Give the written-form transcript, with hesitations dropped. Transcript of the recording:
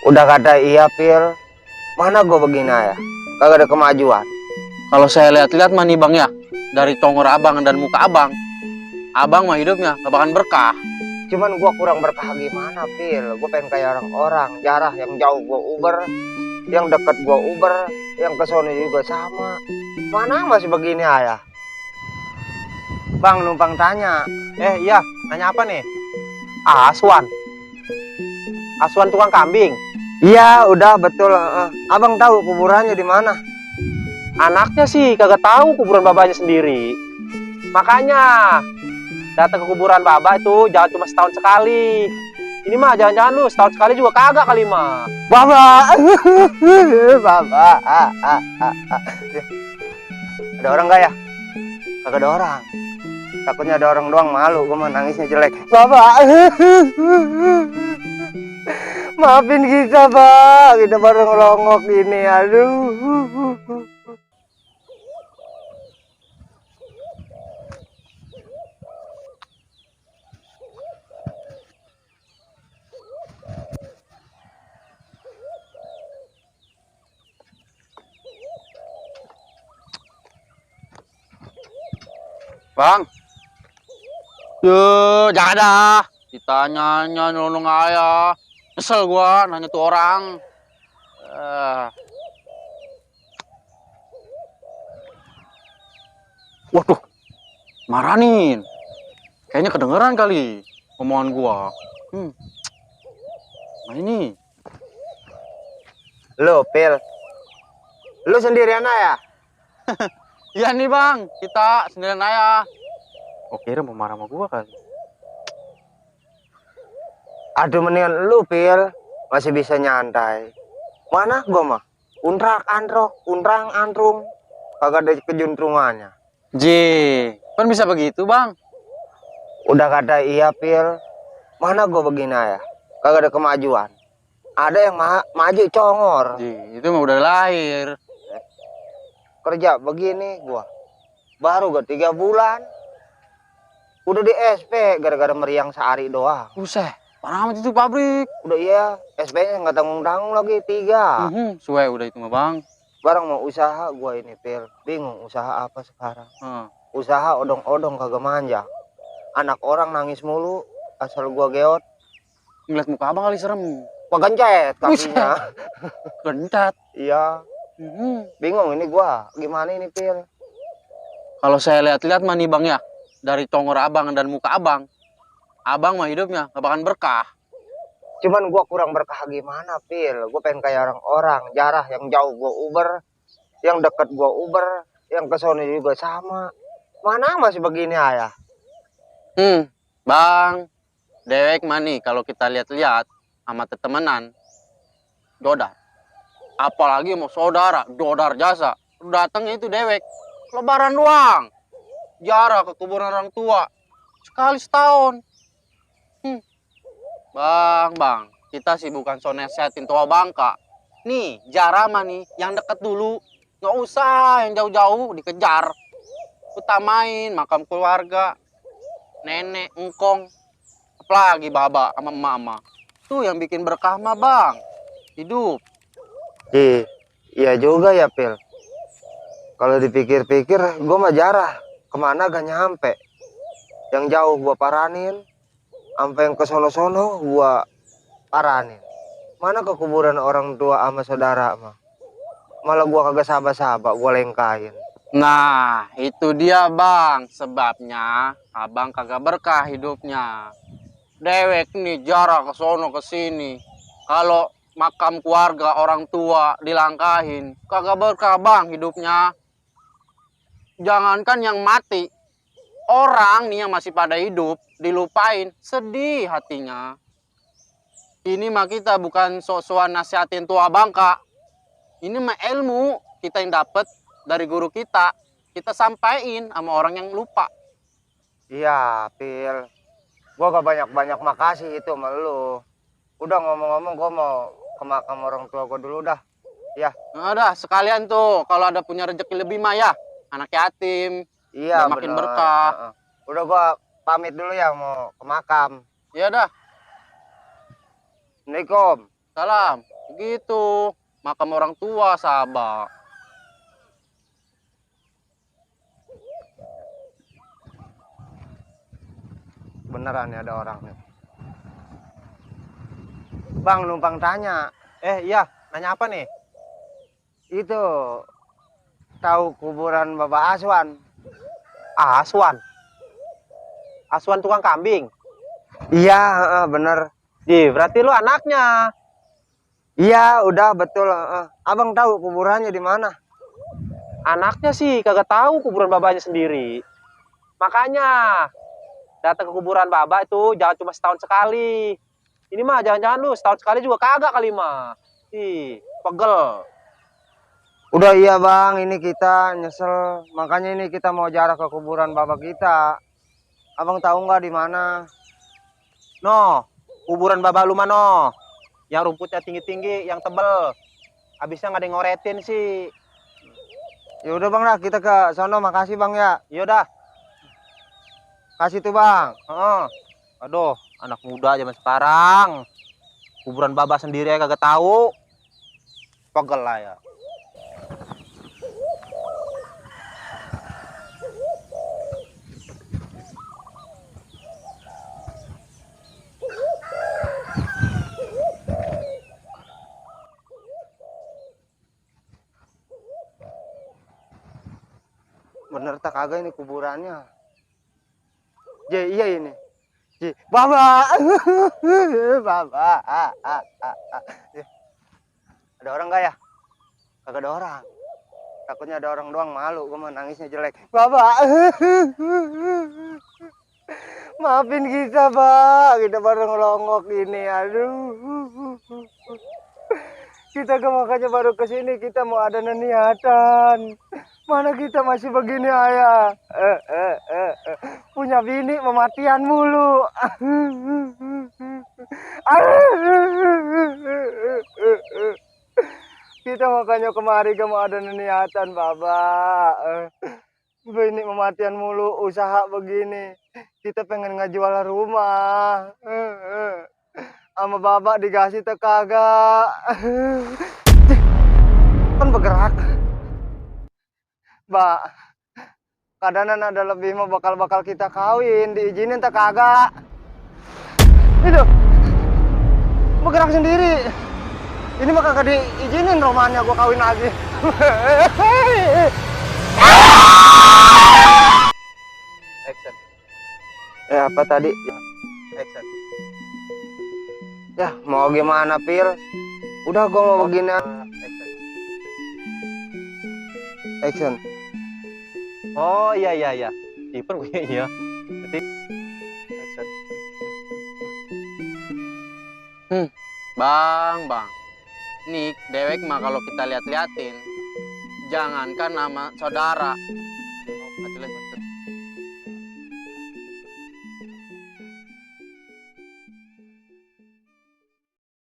Udah kata iya, Pil. Mana gue begini ya? Kagak ada kemajuan. Kalau saya lihat-lihat mah nih bang ya, dari tongor abang dan muka abang mah hidupnya gak bakalan berkah. Cuman gue kurang berkah gimana, Pil? Gue pengen kayak orang-orang. Jarah yang jauh gue uber, yang deket gue uber, yang kesana juga sama. Mana masih begini ya? Bang, numpang tanya. Iya, nanya apa nih? Aswan. Aswan tukang kambing. Iya, udah betul. Abang tahu kuburannya di mana? Anaknya sih kagak tahu kuburan babanya sendiri. Makanya datang ke kuburan baba itu jangan cuma setahun sekali. Ini mah jangan-jangan lu setahun sekali juga kagak kali mah. Baba, Baba. Ada orang gak ya? Kagak ada orang. Takutnya ada orang doang, malu. Gue mau nangisnya jelek. Baba, maafin kita, Pak. Kita baru ngelongok ini. Aduh. Bang, jangan dah. Ditanya nolong ayah. Kesel gua nanya tuh orang. Waduh, marahin. Kayaknya kedengeran kali omongan gua. Nah ini. Lo, Pil. Lu sendirian ya? Iya nih bang, kita sendirian ayah. Oh kira mau marah sama gua kali. Aduh, mendingan lu, Pil. Masih bisa nyantai. Mana gua mah? Undrang antrung. Kagak ada kejuntrungannya. Kan bisa begitu bang. Udah kata iya, Pil. Mana gua begini ya? Kagak ada kemajuan. Ada yang maju congor. Itu mah udah lahir. Kerja begini gua. Baru gua 3 bulan. Udah di SP gara-gara meriang sehari doang. Buset, parah amat itu pabrik. Udah iya, SP-nya nggak tanggung-tanggung lagi 3. Suwe udah itu mah bang. Barang mau usaha gua ini, Pil. Bingung usaha apa sekarang. Usaha odong-odong kagak manja. Anak orang nangis mulu asal gua geot. Ngeliat muka abang kali serem. Pegencet kakinya. Gencat. Iya. Bingung ini gua gimana ini, Pil. Kalau saya lihat-lihat mah nih bang ya, dari tongor abang dan muka abang mah hidupnya gak bakalan berkah. Cuman gua kurang berkah gimana, Pil. Gua pengen kayak orang-orang. Jarah yang jauh gua uber, yang deket gua uber, yang kesana juga sama. Mana masih begini ya? Bang, dewek mah nih kalau kita lihat-lihat sama temenan, dodar. Apalagi mau saudara, dodar jasa. Datangnya itu dewek, lebaran doang. Jarah ke kuburan orang tua, sekali setahun. Bang, kita sih bukan so nesehatin tua bangka. Nih, jarah mah nih, yang deket dulu. Nggak usah yang jauh-jauh dikejar. Utamain makam keluarga, nenek, engkong, apalagi baba sama mama. Tuh yang bikin berkah mah bang, hidup. Iya juga ya, Pil. Kalau dipikir-pikir, gue mah jarah. Kemana gak nyampe. Yang jauh gue paranin. Sampai yang ke sono-sono gue paranin. Mana ke kuburan orang tua sama saudara mah. Malah gue kagak sabar-sabar, gue lengkahin. Nah, itu dia bang, sebabnya abang kagak berkah hidupnya. Dewek nih jarah ke sono ke sini. Kalau makam keluarga orang tua dilangkahin, kagak berkah bang hidupnya. Jangankan yang mati, orang nih yang masih pada hidup dilupain, sedih hatinya. Ini mah kita bukan sok-sokan nasihatin tua bangka. Ini mah ilmu kita yang dapat dari guru kita sampaikan sama orang yang lupa. Iya, Pil. Gua gak banyak-banyak makasih itu sama lu. Udah ngomong-ngomong gua mau ke makam orang tua gua dulu dah. Ya. Nah, udah sekalian tuh kalau ada punya rezeki lebih mah ya, anak yatim. Iya, makin bener. berkah. Udah gua pamit dulu ya mau ke makam. Ya dah. Assalamualaikum. Salam. Begitu, makam orang tua, sahabat. Beneran nih ada orang nih. Bang, numpang tanya. Iya, nanya apa nih? Itu tahu kuburan Bapak Aswan? Aswan. Aswan tukang kambing. Iya, bener. Berarti lu anaknya. Iya, udah betul. Abang tahu kuburannya di mana? Anaknya sih kagak tahu kuburan babanya sendiri. Makanya datang ke kuburan baba itu jangan cuma setahun sekali. Ini mah jangan-jangan lu setahun sekali juga kagak kali mah. Pegel. Udah iya bang, ini kita nyesel. Makanya ini kita mau jarak ke kuburan bapak kita. Abang tahu nggak di mana? No, kuburan baba lu mah no. Yang rumputnya tinggi-tinggi, yang tebel. Habisnya nggak ada yang ngoretin sih. Ya udah bang lah, kita ke sono. Makasih bang ya. Yaudah. Kasih tuh bang. Aduh, anak muda zaman sekarang. Kuburan baba sendiri ya kagak tahu. Pegel lah ya. Bener tak kagak ini kuburannya? Iya ini. Bapak. Bapak. Ada orang nggak ya? Kagak ada orang. Takutnya ada orang doang, malu. Gue mau nangisnya jelek. Bapak. Maafin kita, Pak. Kita baru ngelongok ini. Aduh. Kita makanya baru kesini. Kita mau ada niatan. Mana kita masih begini, ayah? Punya bini mematian mulu. Kita makanya kemari mau ada niatan, Bapak. Bini mematian mulu, usaha begini. Kita pengen ngejual rumah. Sama Bapak dikasih kagak. Kan bergerak. Mbak, keadaan ada lebih mau bakal kita kawin, diizinin tak kagak. Itu bergerak sendiri. Ini mah kagak diizinin romannya gua kawin lagi. Action. Apa tadi? Action. Ya mau gimana Pil? Udah gua mau begini. Action. Oh iya. Stephen gue iya. Berarti action. Bang. Nih, dewek mah kalau kita lihat-liatin, jangankan nama saudara,